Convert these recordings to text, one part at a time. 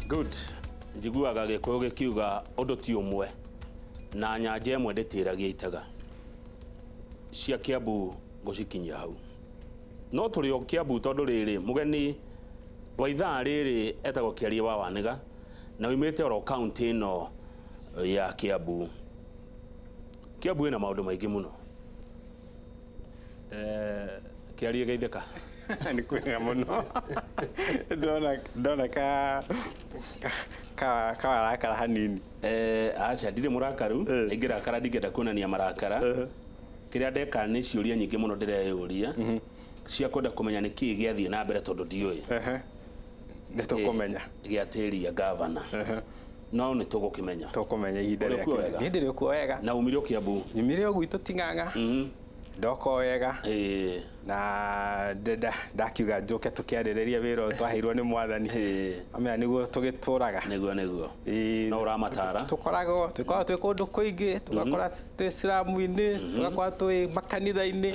Good. Njiguaga Gĩkũyũ gĩkiuga ũndũ ti ũmwe na nyanja ĩmwe ndĩtĩragia itega. Cia Kiambu ngũcikinyia hau. No tũrĩ o Kiambu tondũ rĩrĩ mũgeni wa ithaa rĩrĩ etagwo Kĩarie wa Wanĩga na oimĩte oro kaũntĩ ĩno ya Kiambu. Kiambu ĩna maũndũ maingĩ mũno. Kĩarie geithĩka. Nĩ kwega mũno. Ndona ndona ka ka kawarakara hanini. Aca ndirĩ mũrakaru. Ingĩrakara ndingĩenda kuonania marakara. Kĩrĩa ndeka nĩ ciũria nyingĩ mũno ndĩreyũria cia kwenda kũmenya nĩ kĩĩ gĩathiĩ na mbere tondũ ndiũĩ. Nĩ tũkũmenya. Gĩatĩria gavana. No nĩ tũgũkĩmenya. Tũkũmenya ihinda Ũrĩ kuo rĩake. wega? Niĩ ndĩrĩ kuo wega. Na umire o Kiambu? Nyumire o gwitũ Ting'ang'a. Ndoka o wega. Na ndakiuga njũke tũkĩarĩrĩrie wĩra ũyũ twaheirwo nĩ Mwathani. Amenya nĩguo tũgĩtũraga. Nĩguo nĩguo. No ũramatara? Tũkoragwo tũkoragwo twĩ kũndũ kũingĩ, tũgakora twĩ ciramu-inĩ, tũgakora twĩ makanitha-inĩ.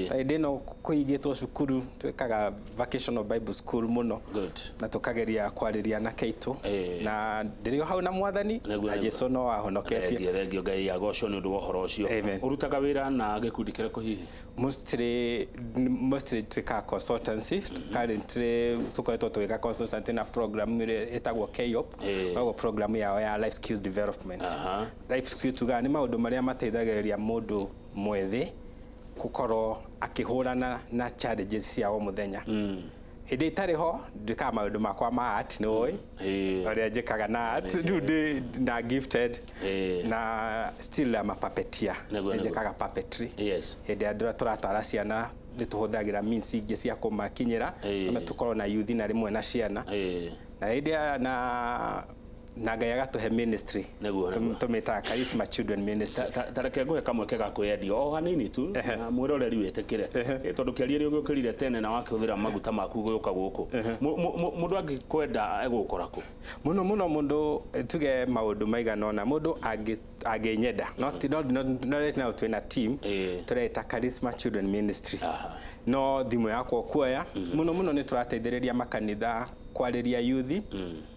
Hĩndĩ ĩno kũhingĩtwo cukuru twĩkaga vocational Bible school mũno. Good. Na tũkageria kwarĩria anake aitũ. Na ndĩrĩ o hau na Mwathani na Jesu no ahonoketie. Thengio, thengio Ngai agocwo nĩ ũndũ wa ũhoro ũcio. Amen. Ũrutaga wĩra na gĩkundi kĩrĩkũ hihi? Mostly, mostly twĩkaga consultancy. Currently tũkoretwo tũgĩka consultancy na program ĩrĩa ĩtagwo KYEOP. Koguo program yao ya life skills development. Life skills tugaga nĩ maũndũ marĩa mateithagĩrĩria mũndũ mwĩthĩ gũkorwo akĩhũrana na challenges cia o mũthenya. Hĩndĩ itarĩ ho njĩkaga maũndũ makwa ma art, nĩ ũĩ ũrĩa njĩkaga na art, rĩu ndĩ na gifted na still I'm a puppeteer. Nĩguo, nĩguo. Njĩkaga puppetry. Hĩndĩ ĩrĩa tũratwara ciana nĩ tũhũthagĩra means ingĩ cia kũmakinyĩra, na tũkorwo na youth na rĩmwe na ciana. Na hĩndĩ ya na na Ngai agatũhe ministry. Nĩguo, nĩguo. Tũmĩtaga Charisma Children Ministry. Ta reke ngũhe kamweke ga kwĩyendia o hanini tu na mwĩroreri wĩtĩkĩre. Tondũ kĩarie nĩ ũgĩũkĩrire tene na wakĩhũthĩra maguta maku gũka gũkũ. Mũndũ angĩkwenda egũgũkora kũ? Mũno mũno mũndũ tuge maũndũ maigana ũna mũndũ angĩnyenda no ti no no no right now twĩna team tũreta Charisma Children Ministry. No thimũ yakwa ũkuoya mũno mũno nĩ tũrateithĩrĩria makanitha kwarĩria youth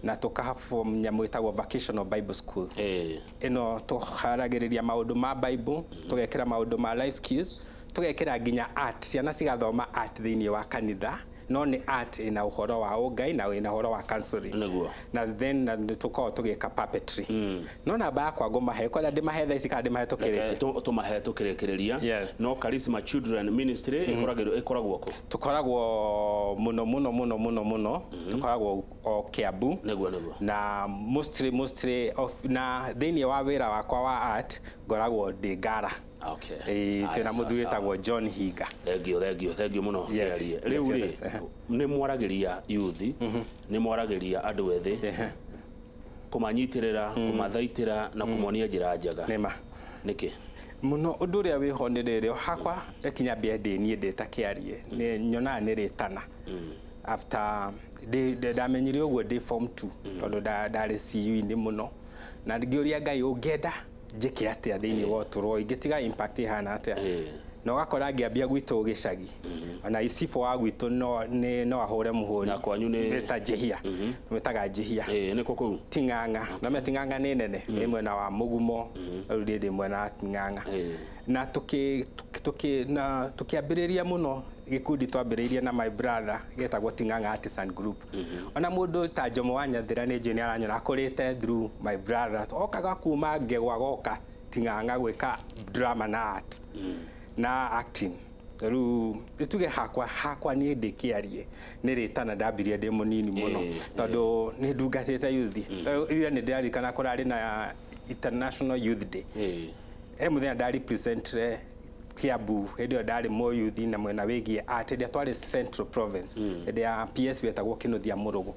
na tũkaha form nyamũ ĩtagwo vocational Bible school. Ĩno tũharagĩrĩria maũndũ ma Bible, tũgekĩra maũndũ ma life skills, tũgekĩra nginya art, ciana cigathoma art thĩinĩ wa kanitha, no nĩ art ĩna ũhoro wa ũngai na ĩna ũhoro wa counseling. Nĩguo. Na then na nĩ tũkoragwo tũgĩka puppetry. No namba yakwa ngũmahe, kwenda ndĩmahe thaa ici kana ndĩmahe tũkĩrĩkia? Reke tũmahe tũkĩrĩkĩrĩria. Yes. No Charisma Children Ministry ĩkoragwo kũ? Tũkoragwo mũno mũno mũno mũno mũno, tũkoragwo o Kiambu. Nĩguo nĩguo. Na mostly mostly of, na thĩinĩ wa wĩra wakwa wa art ngoragwo ndĩ Ngara. Okay. Ĩĩ, Aya, twĩna sawa, mũthuri sawa. wĩtagwo John Hinga. Thengio, thengio, thengio mũno. Yes, Kĩarie. yes, Rĩu rĩ, yes, yes. nĩ mwaragĩria youth, nĩ mwaragĩria andũ ethĩ, kũmanyitĩrĩra, kũmathaitĩra na kũmonia njĩra njega. Nĩma. Nĩkĩ? Mũno ũndũ ũrĩa wĩho nĩ rĩrĩ, hakwa reke nyambie ndĩ niĩ ndĩ ta Kĩarie, nĩ nyonaga nĩ rĩtana. After ndamenyire ũguo ndĩ form 2 tondũ ndarĩ CU-inĩ mũno, na ngĩũria Ngai ũngĩenda njĩke atĩa thĩinĩ wa ũtũũro ũyũ, ingĩtiga impact ĩhana atĩa? Na ũgakora ngĩambia gwitũ gĩcagi, ona icibũ wa gwitũ no, nĩ, no ahũre mũhũri. Na kwanyu nĩ? Mr. Njihia. Tũmwĩtaga Njihia. Ĩĩ, nĩ kũ kũu? Ting'ang'a. Na Ting'ang'a nĩ nene, ĩ mwena wa Mũgumo, rĩu niĩ ndĩ mwena wa Ting'ang'a. Na na tũkĩambĩrĩria mũno gĩkundi twambĩrĩirie na my brother gĩtagwo Ting'ang'a Artisan Group. Ona mũndũ ta Jomo wa Nyathira nĩ njũĩ nĩ aranyona akũrĩte through my brother. Okaga kuma Ngegũ agoka Ting'ang'a gwĩka drama na art na acting. Rĩu tuge hakwa hakwa niĩ ndĩ Kĩarie nĩ rĩtana ndambirie ndĩ mũnini mũno tondũ nĩ ndungatĩte youth. Ira nĩ ndĩraririkana kũrarĩ na International Youth Day. He mũthenya nda representire Kiambu hĩndĩ ĩyo ndarĩ mũyuthi na mwena wĩgiĩ art hĩndĩ ĩrĩa twarĩ Central Province hĩndĩ ya PS wetagwo Kĩnuthia Mũrũgũ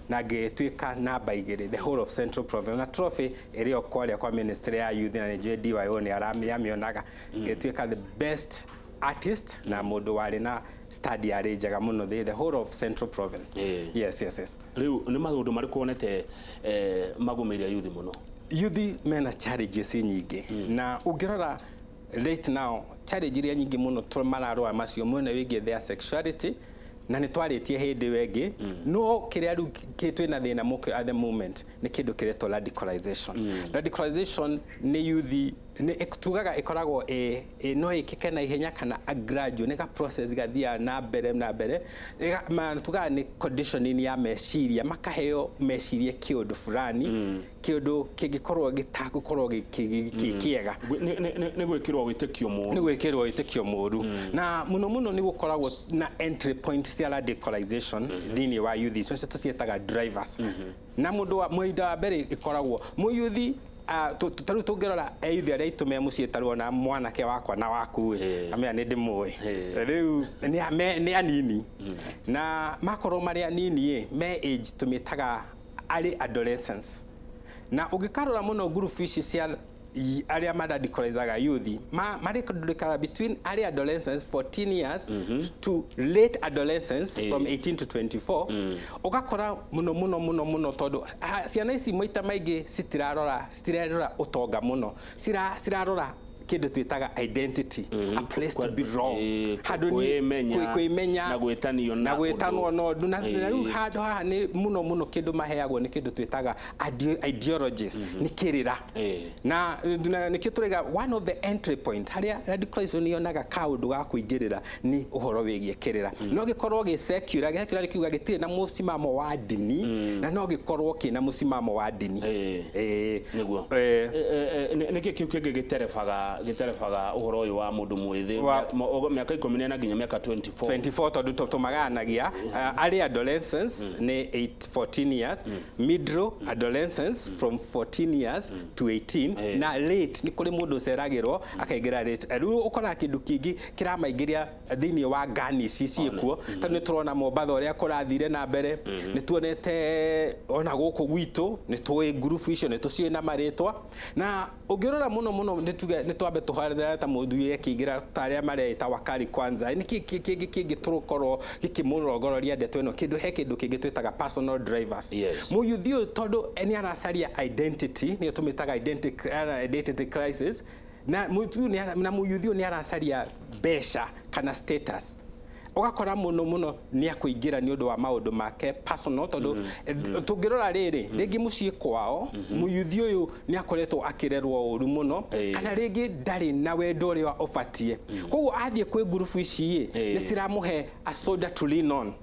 na ngĩtuĩka namba igĩrĩ the whole of Central Province na trophy ĩrĩ o kwarĩa kwa ministry ya youth na nĩ njũĩ DYO nĩ aramĩonaga ngĩtuĩka the best artist na mũndũ warĩ na study yarĩ njega mũno the whole of Central Province. Yes, yes, yes. Rĩu nĩ maũndũ marĩkũ wonete magũmĩire yuthi mũno? Yuthi mena challenges nyingĩ na ũngĩrora right now challenge iria nyingĩ mũno mararũa macio mwena wĩgiĩ their sexuality. Na nĩ twarĩtie hĩndĩ ĩyo ĩngĩ, no kĩrĩa rĩu twĩna thĩna mũkĩ at the moment nĩ kĩndũ kĩretwo radicalization. Radicalization nĩ youth nĩ tugaga ĩkoragwo no ĩkĩke na ihenya kana a gradual, nĩ ga process gathiaga na mbere na mbere. Tugaga nĩ conditioning ya meciria, makaheo meciria kĩũndũ fulani, kĩũndũ kĩngĩkorwo gĩtagũkorwo gĩ kĩega. Nĩ gwĩkĩrwo wĩtĩkio mũru. Nĩ gwĩkĩrwo wĩtĩkio mũru, na mũno mũno nĩ gũkoragwo na entry point cia radicalization thĩinĩ wa youth icio, nĩcio tũciĩtaga drivers. Na mũndũ wa mũhinda wa mbere ĩkoragwo mũyuthi, ta rĩu tũngĩrora youth arĩa aitũ me mũciĩ, ta rĩu ona mwanake wakwa na waku ĩ, amea nĩ ndĩmũĩ. Rĩu nĩ anini, na makorwo marĩ anini ĩ, me age tũmĩtaga arĩ adolescence. Na ũngĩkarora mũno ngurubu ici cia arĩa maradicalizaga youth maradicalizaga between early adolescence 14 years to late adolescence from 18 to 24. Ũgakora mũno mũno mũno mũno tondũ ciana ici maita maingĩ citirarora ũtonga mũno, cirarora kĩndũ twĩtaga identity, a place to belong, handũ kwĩmenya, kwĩmenya na gwĩtanio na na gwĩtanwo ũndũ. Na ũndũ na rĩu handũ haha nĩ mũno mũno kĩndũ maheagwo nĩ kĩndũ twĩtaga ideologies, nĩ kĩrĩra. Na nĩkĩo tũraiga one of the entry point harĩa radicalization yonaga kaũndũ ga kũingĩrĩra nĩ ũhoro wĩgiĩ kĩrĩra. No gĩkorwo gĩ secular, gĩ secular nĩ kiuga gĩtirĩ na mũcimamo wa ndini, na no gĩkorwo kĩna mũcimamo wa ndini. Nĩguo. Nĩkĩ kĩu kĩngĩ gĩterebaga ũhoro ũyũ wa mũndũ mwĩthĩ mĩaka 14 nginya mĩaka 24? 24, tondũ tũmaganagia early adolescence nĩ 8 14 years, middle adolescence from 14 years to 18, na late nĩ kũrĩ mũndũ ũceragĩrwo akaingĩra late. Rĩu ũkoraga kĩndũ kĩngĩ kĩramaingĩria thĩinĩ wa ngani ici ciĩkuo, tondũ nĩ tũrona Mombatha ũrĩa kũrathire na mbere, nĩ tuonete ona gũkũ gwitũ, nĩ tũĩ ngurubu icio, nĩ tũciũĩ na marĩtwa. Na ũngĩrora mũno mũno nĩ tuge nĩ twambe tũharĩre ta mũthuri akĩingĩra ta arĩa mareita wakari kwanza, nĩ kĩ kĩngĩ kĩngĩ tũrũkorwo gĩkĩmũrongororia ndeto ĩno? Kĩndũ he kĩndũ kĩngĩ twĩtaga personal drivers. Mũyuthi ũyũ tondũ nĩ aracaria identity, nĩyo tũmĩtaga identity crisis, na mũyuthi ũyũ nĩ aracaria mbeca kana status. Ũgakora mũno mũno nĩ akũingĩra nĩ ũndũ wa maũndũ make personal, tondũ tũngĩrora rĩrĩ, rĩngĩ mũciĩ kwao mũyuthi ũyũ nĩ akoretwo akĩrerwo ũru mũno, kana rĩngĩ ndarĩ na wendo ũrĩa ũbatiĩ, koguo athiĩ kwĩ ngurubu ici ĩ, nĩ ciramũhe a shoulder to lean on.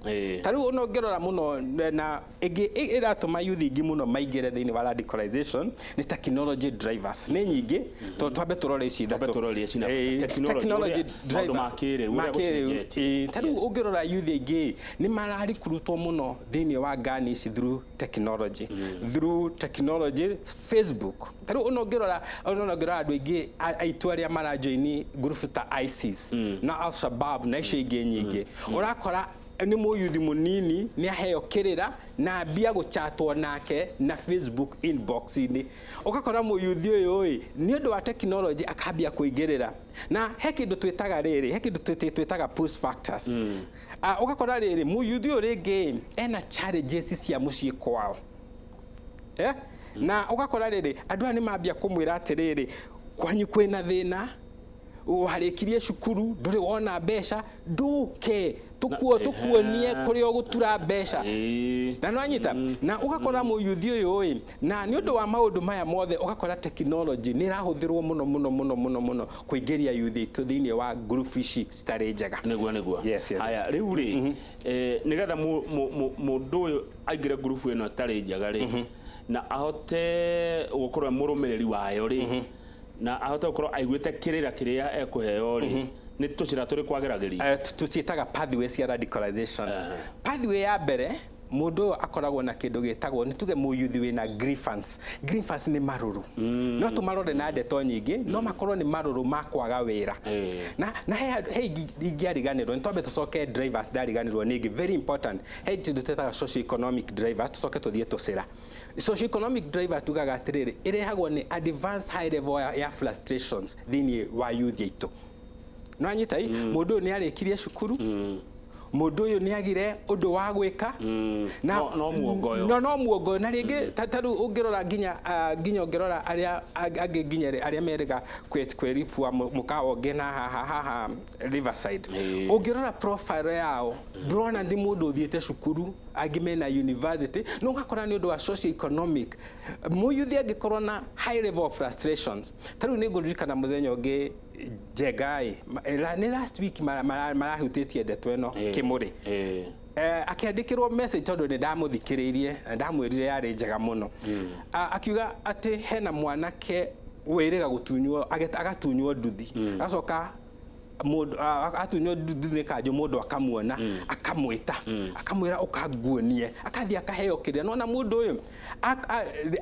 Ta rĩu ona ũngĩrora mũno na ĩngĩ ĩratũma youth ingĩ mũno maingĩre thĩinĩ wa radicalization nĩ technology drivers, nĩ nyingĩ, tondũ twambe tũrore ici Twambe ithatũ. Tũrore ici na technology, technology maũndũ driver ma kĩrĩu, ũrĩa ma kĩrĩu, gũcenjetie. Ta rĩu ũngĩrora youth aingĩ nĩ mararikurutwo mũno thĩinĩ wa ngani ici through technology, through technology, Facebook. Ta rĩu ona ũngĩrora andũ aingĩ aitũ arĩa marajoini ngurubu ta ISIS na Al-Shabaab na icio ingĩ nyingĩ, ũrakora nĩ mũyuthi mũnini, nĩ aheo kĩrĩra na ambia gũchatwo nake na Facebook inbox-inĩ. Ũgakora mũyuthi ũyũ ĩ, nĩ ũndũ wa technology akambia kũingĩrĩra. Na he kĩndũ twĩtaga rĩrĩ, he kĩndũ twĩtaga push factors. Ũgakora rĩrĩ, mũyuthi ũyũ rĩngĩ ena challenges cia mũciĩ kwao, eh? Na ũgakora rĩrĩ, andũ aya nĩ mambia kũmwĩra atĩrĩrĩ, kwanyu kwĩna thĩna, warĩkirie cukuru ndũrĩ wona mbeca, ndũke tũkuo tũkuonie kũrĩa ũgũtura mbeca. Na nĩwanyita, na ũgakora mũyuthi ũyũ ĩ, na nĩ ũndũ wa maũndũ maya mothe, ũgakora technology nĩ ĩrahũthĩrwo mũno mũno mũno mũno mũno kũingĩria yuthi aitũ thĩinĩ wa ngurubu ici citarĩ njega. Nĩguo. Yes. Aya, rĩu rĩ, nĩgetha mũndũ ũyũ aingĩre ngurubu ĩno ĩtarĩ njega rĩ, na ahote gũkorwo e mũrũmĩrĩri wayo rĩ, na ahote gũkorwo aiguĩte kĩrĩra kĩrĩa ekũheo rĩ, nĩ tũcĩra tũrĩkũ ageragĩria? Tũciĩtaga pathway cia radicalization. Pathway ya mbere, mũndũ ũyũ akoragwo na kĩndũ gĩtagwo, nĩ tuge mũyuthi wĩna grievance. Grievance nĩ marũrũ, no tũmarore na ndeto nyingĩ, no makorwo nĩ marũrũ ma kwaga wĩra. Na he ingĩariganĩrwo, nĩ twambe tũcoke drivers, ndariganĩrwo nĩ ĩngĩ very important, he kĩndũ twĩtaga socio-economic drivers, tũcoke tũthiĩ tũcĩra. Socio-economic drivers tugaga atĩrĩrĩ, ĩrehagwo nĩ advanced high level ya frustrations thĩinĩ wa youth aitũ. Nĩwanyita ĩ, mũndũ ũyũ nĩ arĩkirie cukuru, Mũndũ ũyũ nĩ agire ũndũ wa gwĩka. No muongoyo. No muongoyo. Na rĩngĩ ta rĩu ũngĩrora nginya nginya ũngĩrora arĩa angĩ, nginya arĩa merĩga kwĩripua mũkawa ũngĩ na haha haha Riverside, ũngĩrora profile yao, ndũrona nĩ mũndũ ũthiĩte cukuru, angĩ mena university, no ũgakora nĩ ũndũ wa socio economic, mũyuthi angĩkorwo na high level of frustrations. Ta rĩu nĩ ngũririkana mũthenya ũngĩ Njengai, nĩ last week, marahutĩtie ndeto ĩno, Kĩmũrĩ akĩandĩkĩrwo message, tondũ nĩ ndamũthikĩrĩirie na ndamwĩrire yarĩ njega mũno. Akiuga atĩ hena mwanake wĩrĩga gũtunywo, agatunywo nduthi, agacoka mũndũ atunywo nduthi nĩ kanjũ, mũndũ akamuona, akamwĩta, akamwĩra, "Ũkanguonie." Akathiĩ akaheo kĩrĩa nona mũndũ ũyũ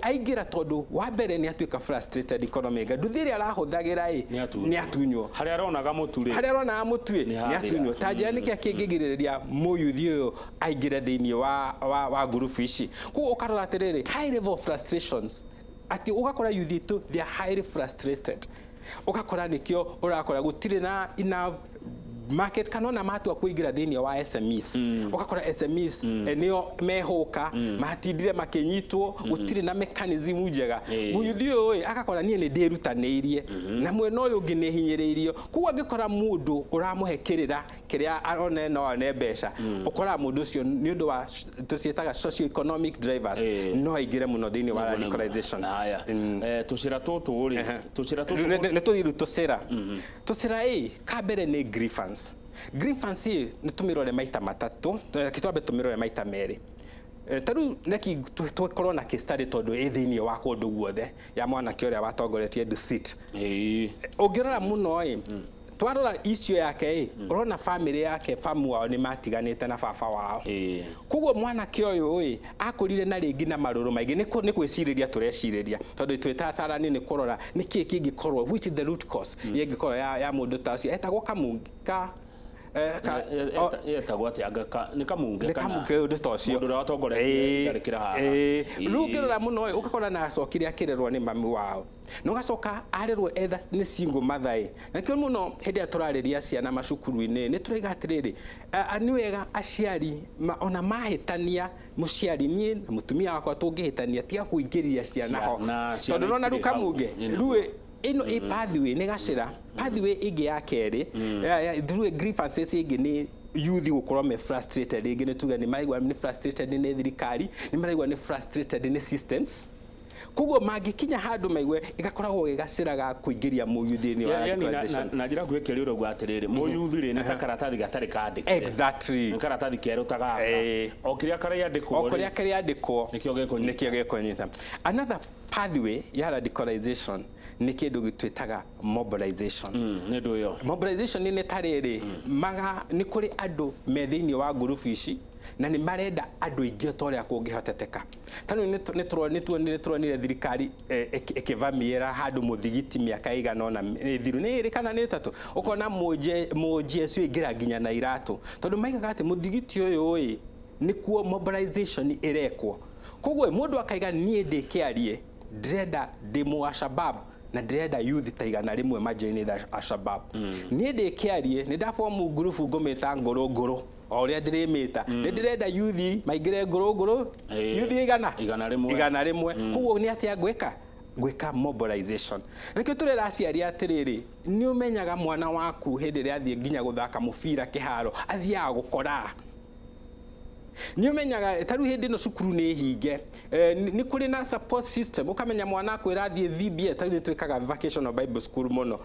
aingĩra, tondũ wa mbere nĩ atuĩka frustrated economic, nduthi ĩrĩa arahũthagĩra ĩ nĩ atunywo. Harĩa aronaga mũtu rĩ, harĩa aronaga mũtu ĩ, nĩ atunywo. Ta njĩra nĩkĩa kĩngĩgirĩrĩria mũyuthi ũyũ aingĩre thĩinĩ wa ngurubu ici? Koguo ũkarora atĩrĩrĩ, high level of frustrations, atĩ ũgakora youth itũ, they are highly frustrated. Ũgakora nĩkĩo ũrakora gũtirĩ na enough market, kana ona matua kũingĩra thĩinĩ wa SMEs, ũgakora SMEs nĩo mehũka, matindire makĩnyitwo, gũtirĩ na mechanism njega. Mũyuthi ũyũ ĩ agakora, "Niĩ nĩ ndĩrutanĩirie, na mwena ũyũ ũngĩ nĩ hinyĩrĩirio." Koguo angĩkora mũndũ ũramũhe kĩrĩra kĩrĩa arone no one mbeca, ũkoraga mũndũ ũcio nĩ ũndũ wa tũciĩtaga socio economic drivers, no aingĩre mũno thĩinĩ wa radicalization. Haya, tũcĩra tũtũ rĩ, tũcĩra tũtũ. Nĩ tũthiĩ rĩu tũcĩra ĩ ka mbere nĩ grievance. Grievance ĩ nĩ tũmĩrore maita matatũ, reke twambe tũmĩrore maita merĩ. Ta rĩu neki tũkorwo na case study, tondũ ĩ thĩinĩ wa kũndũ guothe, ya mwanake ũrĩa watongoretie Dusit. Ũngĩrora mũno ĩ, twarora icio yake ĩ, ũrona family yake, famu wao nĩ matiganĩte na baba wao. Koguo mwanake ũyũ ĩ akũrire na rĩngĩ na marũrũ maingĩ. Nĩ kwĩcirĩria tũrecirĩria, tondũ twĩ ta atarani nĩ kũrora nĩ kĩĩ kĩngĩkorwo, which is the root cause ĩngĩkorwo ya mũndũ ta ũcio etagwo Kamungi ka Yetagwo atĩa? Anga nĩ Kamunge? Nĩ kana Kamunge, ũndũ ta ũcio. Mũndũ ũrĩa watongoretie itharĩkĩra haha. Rĩu ũngĩrora mũno ĩ, ũgakora na acokire akĩrerwo nĩ mami wao, na ũgacoka arerwo etha nĩ single mother ĩ. Na kĩo mũno hĩndĩ ĩrĩa tũrarĩria ciana macukuru-inĩ, nĩ tũraiga atĩrĩrĩ, nĩ wega aciari ona mahĩtania, mũciari, niĩ na mũtumia wakwa tũngĩhĩtania, tiga kũingĩria ciana ho, Ciana tondũ nona rĩu itirĩ hau. Kamunge Nĩ rĩu ĩno ĩ pathway, nĩ gacĩra pathway ĩngĩ ya kerĩ through grievances ĩngĩ nĩ youth gũkorwo me frustrated. Rĩngĩ nĩ tuge nĩ maraigua nĩ frustrated nĩ thirikari, nĩ maraigua nĩ frustrated nĩ systems. Koguo mangĩkinya handũ maigue, ĩgakoragwo gĩ gacĩra ga kũingĩria mũyuthi thĩinĩ wa Yani radicalization. na njĩra nguhĩ kĩrĩa ũrauga atĩrĩrĩ, mũyuthi rĩ, nĩ ta karatathi gatarĩ kandĩke. Nĩ karatathi kerũ ta gaka, o kĩrĩa karĩandĩkwo o kũrĩa kĩrĩandĩkwo nĩkĩo gĩkũnyita. Nĩkĩo gĩkũnyita. Another pathway ya radicalization nĩ kĩndũ twĩtaga mobilization. Nĩ ndũ ĩyo? Mobilization nĩ ta rĩrĩ, maga nĩ kũrĩ andũ me thĩinĩ wa ngurubu ici na nĩ marenda andũ aingĩ ta ũrĩa kũngĩhoteteka. Ta rĩu nĩ turonire thirikari ĩkĩvamiĩra handũ mũthigiti mĩaka ĩigana ũna ĩthiru, nĩ ĩrĩ kana nĩ ĩtatũ, ũkona mũnjesu aingĩra nginya na iratũ, tondũ maigaga atĩ mũthigiti ũyũ ĩ nĩkuo mobilization ĩrekwo. Koguo mũndũ akaiga, "Niĩ ndĩ kĩarie, ndĩrenda ndĩ mu Alshabab na ndĩrenda youth ta 100 majoini the Alshabab. Niĩ ndĩ kĩarie, nĩ ndabomu ngurubu ngũmĩta Ngũrũngũrũ, o ũrĩa ndĩrĩmĩta, nĩ ndĩrenda youth maingĩre Ngũrũngũrũ, youth 100." 100. 100. Koguo nĩ atĩa ngwĩka mobilization? Nĩkĩo tũrera aciari atĩrĩrĩ, nĩ ũmenyaga mwana waku hĩndĩ ĩrĩa athiĩ nginya gũthaka mũbira kĩharo, athiaga gũkora, nĩ ũmenyaga ta rĩu hĩndĩ ĩno cukuru nĩ hinge, nĩ kũrĩ na support system. Ũkamenya mwana akwĩra athiĩ VBS, ta rĩu nĩ twĩkaga vacational Bible school mũno.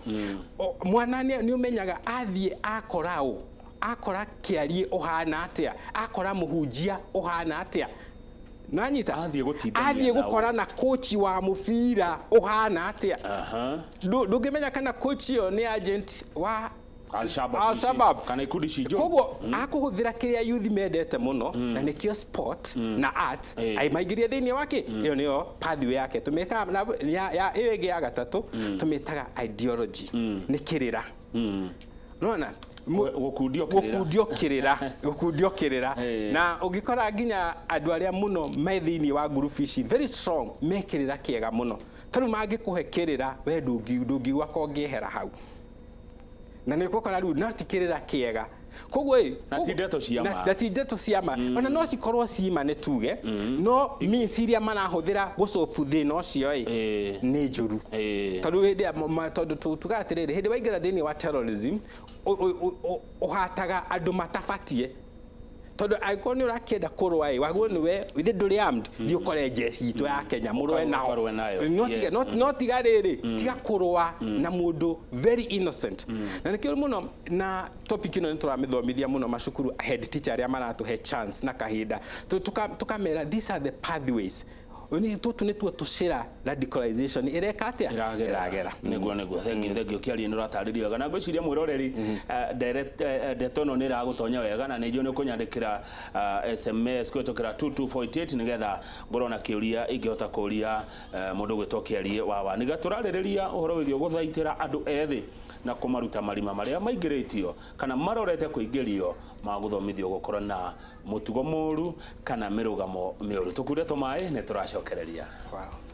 Mwana nĩ ũmenyaga athiĩ akora ũ, akora kĩarie ũhana atĩa, akora mũhunjia ũhana atĩa, nanyita. Athiĩ gũtindania athiĩ nao. Gũkora na kochi wa mũbira ũhana atĩa. Ndũngĩmenya kana coach ĩyo nĩ agent wa Al-Shabaab. Al-Shabaab. Kana ikundi ici njũru. Koguo akũhũthĩra kĩrĩa youth mendete mũno, na nĩkĩo sport na art, aimaingĩrie thĩinĩ wake. Ĩyo nĩyo pathway yake tũmĩkaga ĩyo ĩngĩ ya gatatũ tũmĩtaga ideology, nĩ kĩrĩra nona. Gũkundio kĩrĩra. Gũkundio kĩrĩra, gũkundio kĩrĩra. Na ũngĩkora nginya andũ arĩa mũno me thĩinĩ wa ngurubu ici very strong, me kĩrĩra kĩega mũno. Ta rĩu mangĩkũhe kĩrĩra, we ndũngiugua kongĩehera hau, na nĩ ũgũkora rĩu no ti kĩrĩra kĩega. Koguo ĩ Na ti ndeto cia ma. Na ti ndeto cia ma. Ona no cikorwo cima nĩ tuge, no means iria marahũthĩra gũcobu thĩna ũcio ĩ nĩ njũru. Tondũ hĩndĩ ya tondũ tugaga atĩrĩrĩ, hĩndĩ waingĩra thĩinĩ wa terrorism ũhataga andũ matabatie, tondũ angĩkorwo nĩ ũrakĩenda kũrũa ĩ, wagwo nĩwe ithe ndũrĩ armed, thiĩ ũkore jeshi itũ ya Kenya mũrũe nao. Ũkarũe nayo. No tiga no tiga rĩrĩ, tiga kũrũa na mũndũ very innocent. Na nĩkĩo mũno na topic ĩno nĩ tũramĩthomithia mũno macukuru, head teacher arĩa maratũhe chance na kahinda, tũkamera these are the pathways. Tũtũ nĩtuo tũcĩra radicalization ĩreka atĩa? Ĩragera. Nĩguo, thengiũ, thengiũ. Kĩarie nĩ ũratarĩria wega, na ngwĩciria mwĩroreri, ndeto ĩno nĩ ĩragũtonya wega, na nĩ njũĩ nĩ ũkũnyandĩkĩra SMS kũhĩtũkĩra 22488 nĩgetha ngorwo na kĩũria ingĩhota kũria mũndũ ũgwĩtwo Kĩarie Wawa. Nĩgetha tũrarĩrĩria ũhoro wĩgiĩ gũthaitĩra andũ ethĩ na kũmaruta marima marĩa maingĩrĩtio kana marorete kũingĩrio ma gũthomithio gũkorwo na mũtugo mũru kana mĩrũgamo mĩũru. Tũkunde tũmaĩ nĩ tũracokereria. Wow.